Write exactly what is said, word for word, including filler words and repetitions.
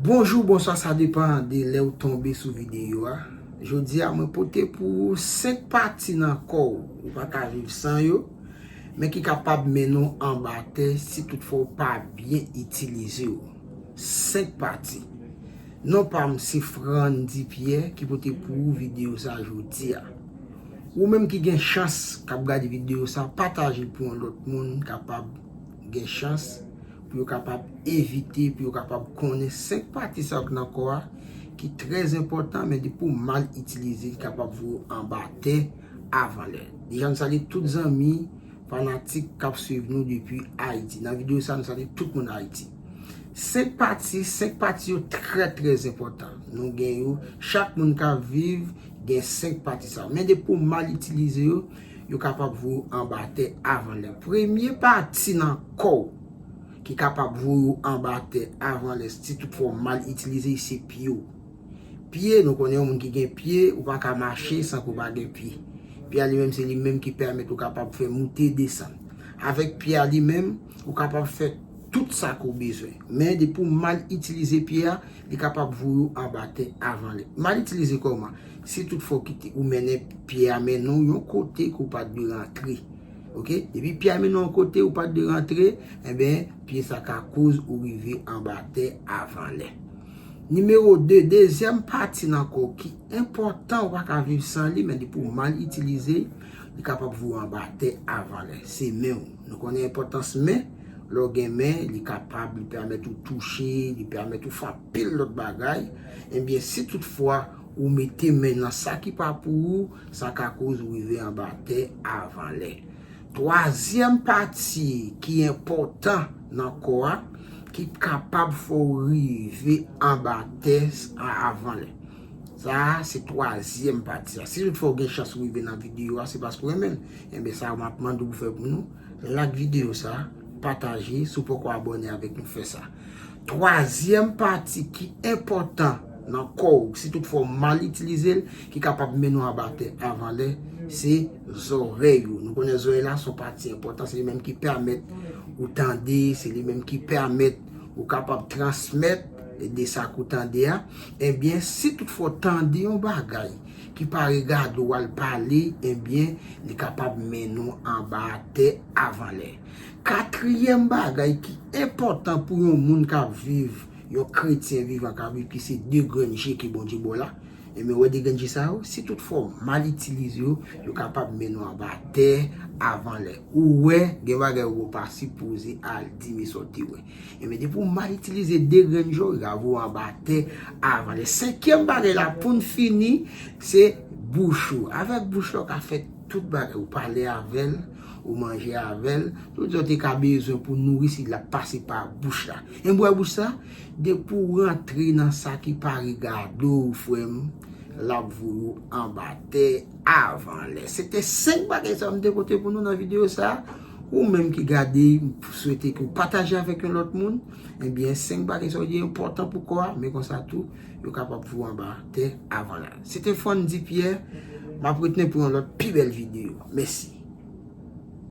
Bonjou, bonswa, sa depann de lè w tonbe sou videyo a. Jodi a, mwen pote pou ou senk pati nan kò w ou pa ka viv san yo, men ki kapab mennen w anba tè si toutfwa w pa byen itilize yo. Senk pati. Non pa m se Frandy Pierre ki pote pou ou videyo sa jodi a. Ou menm ki gen chans k ap gade videyo sa, pataje l pou yon lòt moun kapab gen chans pou yo kapab evite, pou yo kapab konnen senk pati sa yo k nan kò a ki trè enpòtan, men depi w mal itilize, li kapab voye w anba tè avan lè. Deja, nou salye tout zanmi, fanatik k ap swiv nou depi Ayiti. Nan videyo sa, nou salye tout moun Ayiti. Senk pati, senk pati yo trè, trè enpòtan. Nou gen yo, chak moun k ap viv gen senk pati sa yo. Men depi w mal itilize yo, yo kapab voye w anba tè avan lè. Premye pati nan kò w ki kapab voye w anba tè avan lè, si toutfwa w mal itilize, se pye w. Pye, nou konnen yon moun ki gen pye, ou pa ka mache san ke w pa gen pye. Pye a li menm, se li menm ki pèmèt ou kapab fè moute, desann. Avèk pye a li menm, ou kapab fè tout sa ke w bezwen. Men depi w mal itilize pye a, li kapab voye w anba tè avan lè. Mal itilize kòman? Si toutfwa w kite, ou mennen pye a mennen w yon kote ke w pa t dwe rantre. Oke? Depi pye a mennen w yon kote ou pa t dwe rantre, enben, pye sa ka koz ou rive anba tè avan lè. Nimewo de, dezyèm pati nan kò w ki enpòtan, ou pa ka viv san li, men depi w mal itilize, li kapab voye w anba tè avan lè. Se men w. Nou konnen enpòtans men. Lè w gen men, li kapab, li pèmèt ou touche, li pèmèt ou fè anpil lòt bagay. Ebyen, si toutfwa ou mete men nan sa ki pa pou ou, sa ka koz ou rive anba tè avan lè. Twazyèm pati ki enpòtan nan kò a, ki kapab fè w rive anba tè a avan lè. Sa a, se twazyèm pati a. Si toutfwa w gen chans ou rive nan videyo a, se paske w renmen l. Enben, sa a, m ap mande w pou fè pou nou. Like videyo sa a, pataje, si w poko abòne avèk nou, fè sa. Twazyèm pati ki enpòtan nan kò w, si toutfwa w mal itilize l, ki kapab mennen w anba tè avan lè, se zòrèy ou. Nou konnen zòrèy la se yon pati enpòtan, se li menm ki pèmèt ou tande, se li menm ki pèmèt ou kapab transmèt de sa ke w tande a. Ebyen, si toutfwa w tande yon bagay ki pa regade w al pale, ebyen, li kapab mennen w anba tè avan lè. Katriyèm bagay ki enpòtan pou yon moun k ap viv, yon kretyen vivan k ap viv, ki se de grenn je ke Bondye ba w la, ebyen, w wè de grenn je sa yo, si toutfwa w mal itilize yo, yo kapab mennen w anba tè avan lè. Ou wè, gen bagay ou pa sipoze al di, men sa w te wè. Ebyen, depi w mal itilize de grenn je w, yo ka voye w anba tè avan lè. Senkyèm bagay la, pou n fini, se bouch ou. Avèk bouch la, w ka fè tout bagay. Ou pale avè l, ou manje avè l. Tout sa w te ka bezwen pou nouri, si l ap pase pa bouch la. Ebyen, bouch sa, depi w rantre nan sa ki pa regade w, frè m, l ap voye w anba tè avan lè. Se te senk bagay sa m te pote pou nou nan videyo sa. Ou menm ki gade, m swete ke w pataje avèk yon lòt moun. Ebyen, senk bagay sa yo ki enpòtan pou kò a, men konsa tou, yo kapab voye w anba tè avan lè. Se te Frandy Pierre. M ap retounen pou yon lòt pi bèl videyo. Mèsi.